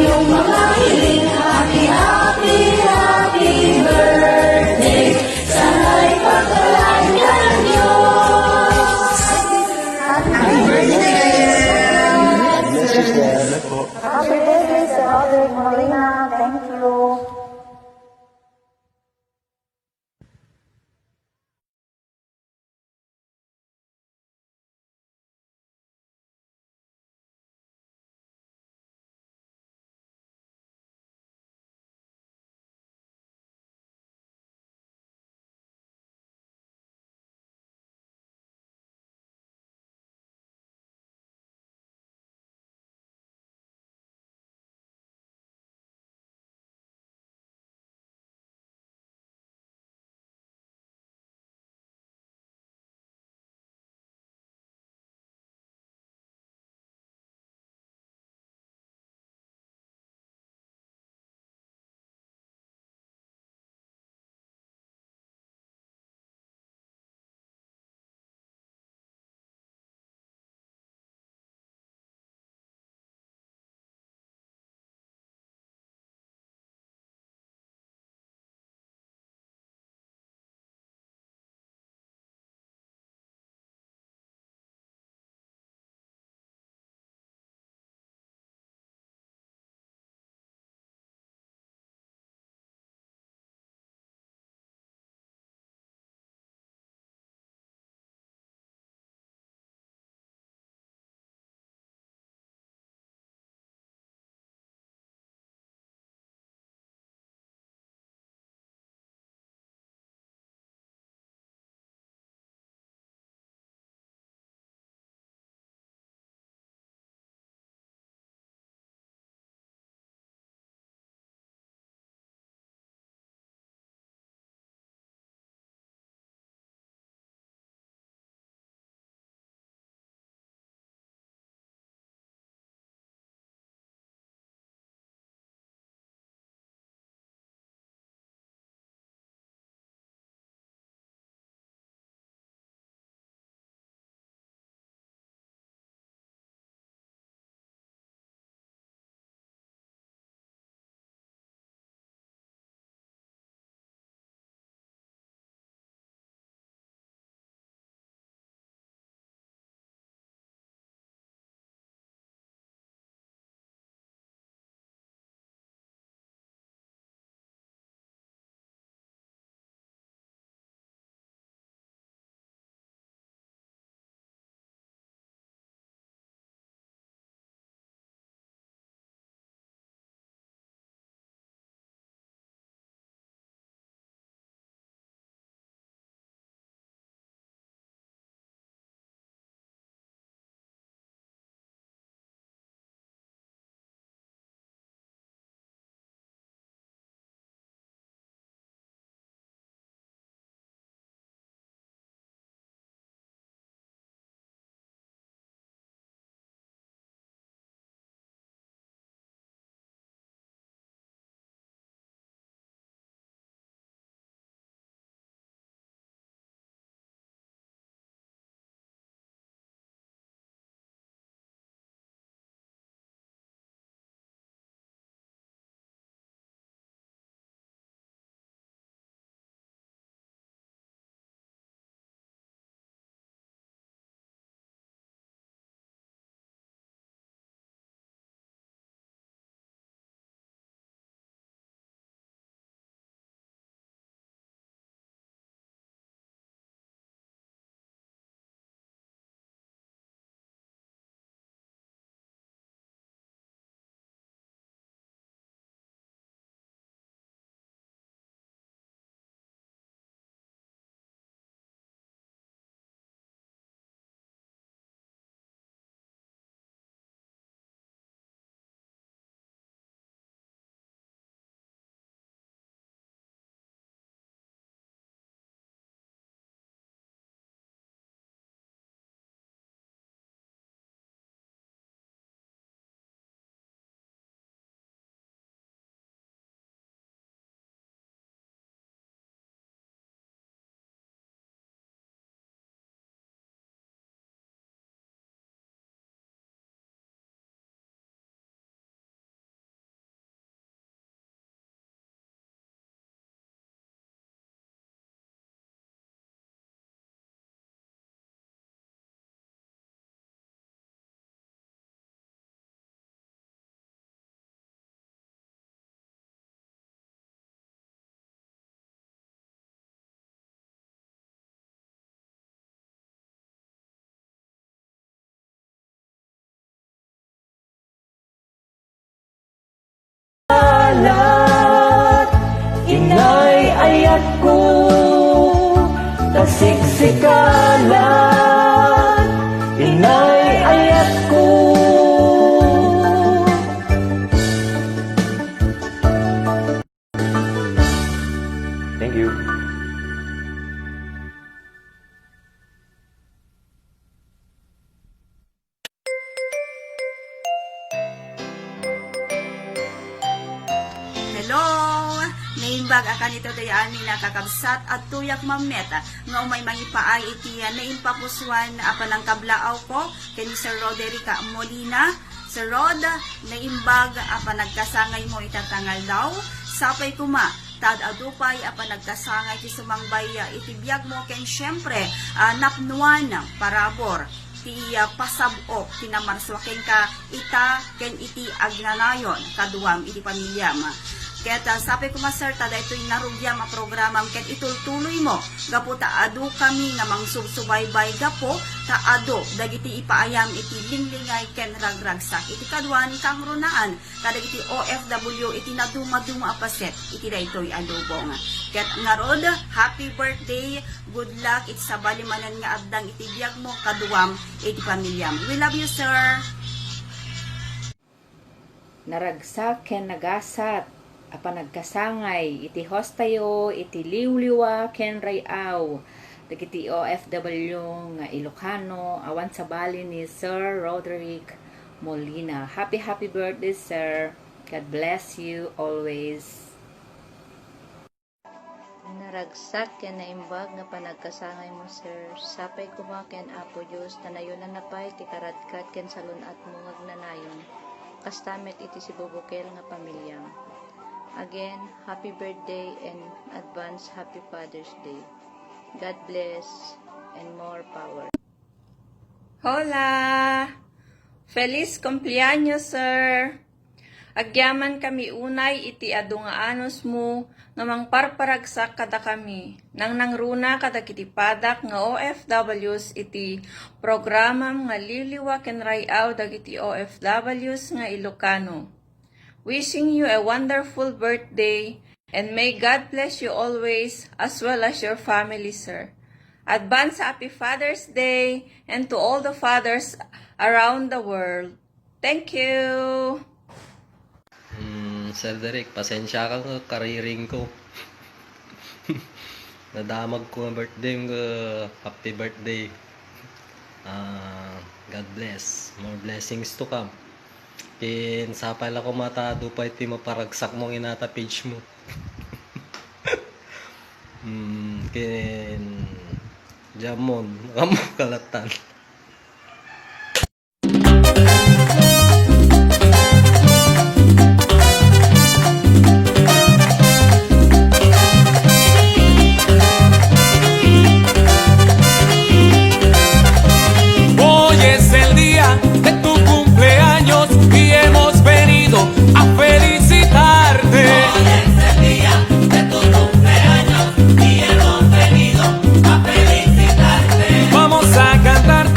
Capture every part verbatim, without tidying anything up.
Inyong mga hiling, happy, happy, happy birthday. Sana'y pagpalain ka ng Diyos. Happy birthday! Happy birthday, Sir Roderick Molina. Thank you. Ko, ta siksikalan, inay ayat ko. Thank you. Hello! Naimbag a kanito dayami a kakabsat, adtoyak mammet nga umay mangipaay iti naimpapusuan a panangkablaaw ko ken ni Sir Roderick Molina. Sir Rod, naimbag a panagkasangaymo ita nga aldaw. Sapay koma ta ad-adu pay a panagkasangay ti sumangbay iti biagmo ken siempre, ah, napnuan, parabur ti, ah, pasab-ok ti namarsua kenka ita ken iti agnanayon kaduam iti pamiliam. Ket, ah, sapay koma, sir, ta daytoy narugiam a programam ket itultuloymo gapu ta adu kami nga mangsubsubaybay gapu ta adu dagiti ipaayam iti linglingay ken ragragsak iti kaduan kangrunaan kadagiti O F W iti nadumaduma a paset iti daytoy a lubong. Ket ngarud, happy birthday, good luck iti sabali manen nga addang iti biagmo kaduam iti pamiliam. We love you, sir. Naragsak ken nagasat a panagkasangay iti hostayo iti liwliwa ken ray-aw dagiti O F W nga Ilocano awan sabali ni Sir Roderick Molina. Happy, happy birthday, sir. God bless you always. Naragsak ken naimbag nga panagkasangaymo, sir. Sapay koma ken Apo Dios ta nayunanna pay ti karadkat ken salun-atmo nga agnanayon, kasta met iti sibubukel nga pamiliam. Again, happy birthday and advance happy Father's Day. God bless and more power. Hola! Feliz cumpleaños, sir! Agyamankami unay iti adu nga anusmo nga mangparparagsak kadakami. Nangnangruna kadagiti padak nga O F Ws iti programam nga Liwliwa ken Ray-aw dagiti O F Ws nga Ilocano. Wishing you a wonderful birthday and may God bless you always as well as your family, sir. Advance happy Father's Day and to all the fathers around the world. Thank you! Hmm, Sir Derek, pasensya ka nga kariring ko. Nadamag ko ang birthday mo, happy birthday. Ah, God bless. More blessings to come. Ken sapay la koma ta adu pay ti maparagsak mo nga inata page mo. Hmm, ken Jamon, amo kalatan. Hoy es el día de tu cumpleaños y hemos venido a felicitarte. Hoy es el día de tu cumpleaños y hemos venido a felicitarte. Vamos a cantar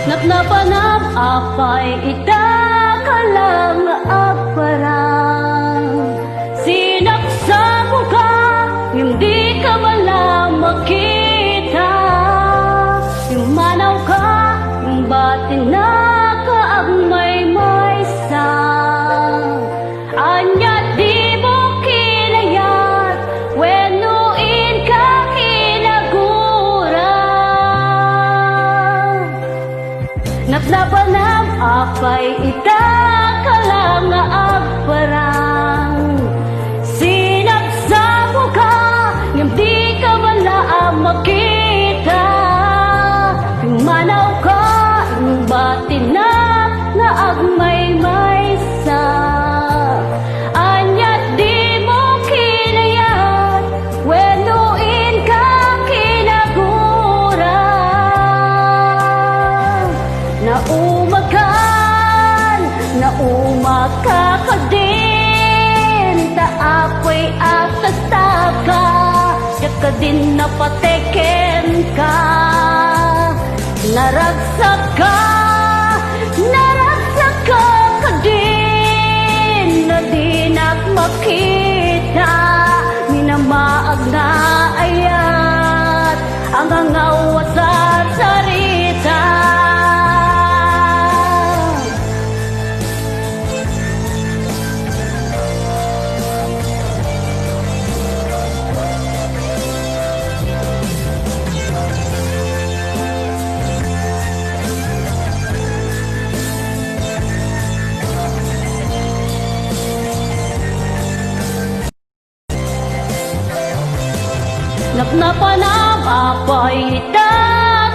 Napnapanam apay ita ka lang nga agparang. Sinaksamo ka, ngem di ka man la makita. Pimanaw ka, ngem batinak nga agmaymaysa. Ania dimo kinayat, wenno inka kinagura. Napnapanam apay ita ka lang nga agparang. Sinaksamo ka, ngem di ka man la makita. Pimanaw ka, ngem batinak nga agmaymaysa. Ania dimo kinayat, wenno inka kinagura. Naumakan, naumaka kadin, ta apay a kasta ka, diak kadin napateg kenka. Naragsak ka, naragsak ka kadin, a dinak makita, minamaag nga ayat, a ngangaw a sarsarita. Napnapanam apay ita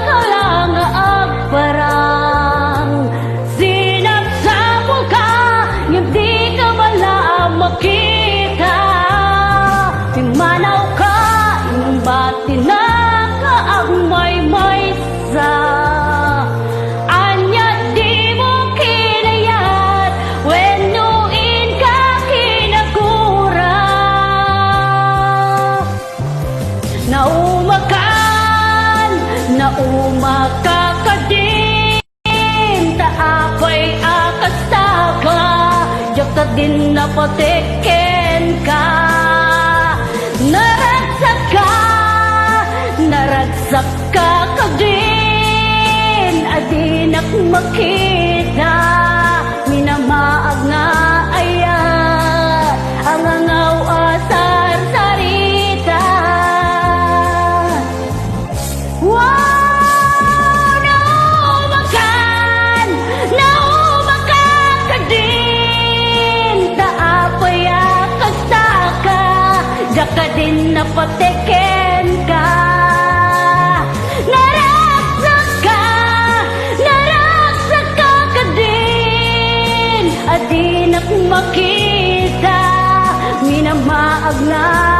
ka lang nga agparang. Sinaksamo ka, ngem di ka man la makita. Pimanaw ka, ngem batinak nga agmaymaysa. Ania dimo kinayat, wenno inka kinagura. Naumakan, naumaka kadin, ta apay a kasta ka, diak kadin napateg kenka. Naragsak ka, naragsak ka kadin, a dinak makita, minamaag nga ayat, a ngangaw a sarsarita. Wow! Naumakan, naumaka kadin, ta apay a kasta ka, diak kadin napateg kenka. Naragsak ka, naragsak ka kadin, a dinak makita, minamaag nga